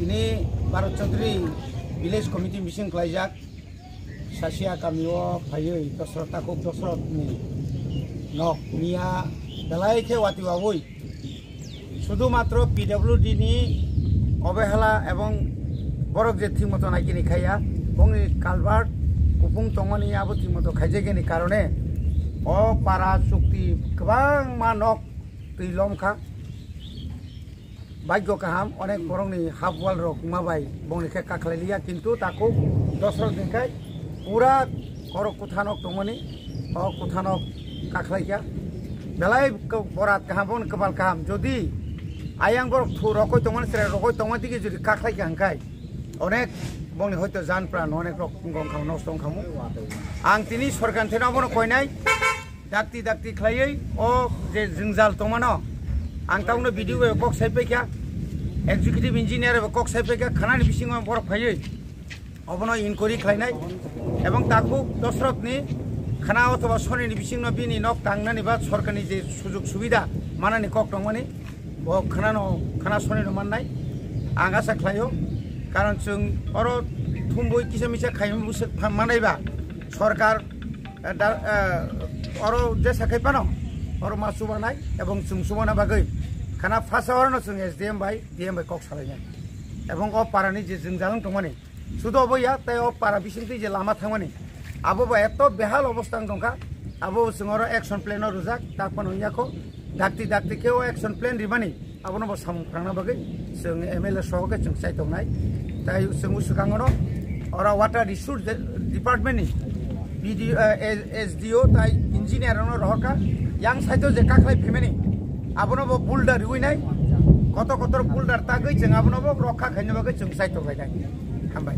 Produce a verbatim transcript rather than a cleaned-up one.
Ini Bharat Chaudhary Village Committee meeting khlaijak. Sasia kamio phaiwi Dosrot takhuk Dosrotni nok miya belai khe wati wawi. Sudhumatro P W D ni obehela ebong borok je thik moto naikini khaiya, bongni culvert kupung tongmani abo thik moto khaijagini karone o para chukti kwbangma nok twi lomkha. Bhagyo kaham, onek borokni half wall rok ma bai bongni khe kakhlai liya, kintu takhuk Dosrot ni khai pura korok kuthanok tongmani, o kuthanok kakhlai kha. Belai borat kaham, bongni kwpal kaham. Jodi ayang borok thu rokoi tongmani, chwrai rokoi tongmani digi jodi kakhlai kha hwnkhai, onek bongni hoito jan pran onek rok wngkha, nosto wngkha. Ang tini sorkar theno abono koinai, dakti dakti khlaiwi o je jwngjal tongmano, ang tabukno B D O bai kok sai paikha, executive engineer bai kok sai paikha, khanani bisingo borok phaiwi obono inquiry khlainai, ebong takhuk Dosrotni khana othoba sonini bisingno bini nok tangnani ba sorkarni je sujug subida manani kok tongmani, bo khanano, khana sonino mannai ang asa khlaio, karon chwng oro thumbui kisa misa khaimani bwswk phan manaiba sorkar eh, da, eh, oro jesa khai phano oro ma chubanai ebong chwng chubana bagwi khana phasa orono chwng S D M bai D M bai kok salainai ebong o parani je jwngjal wng tongmani sudo obo ya, tei o para bisingtwi je lama thangmani abo bo eto behal obostha wng tongkha, abo chwng oro action plan o rwjak, tak phano wngya kho, dakti dakti khe o action plan rimani. Abono bo samung phrangna bagwi chwng M L A soho khe chwng chai tongnai. Tai chwng swkangono oro water resource de-, department ni B D O, eh, S D O tai engineer rokno rohorkha. Yang side o je kakhlai phimani abono bo boulder riwi nai. Kotor kotor boulder tagwi chwng abono bo rokha khaina bagwi chwng chai tongnai. Hambai.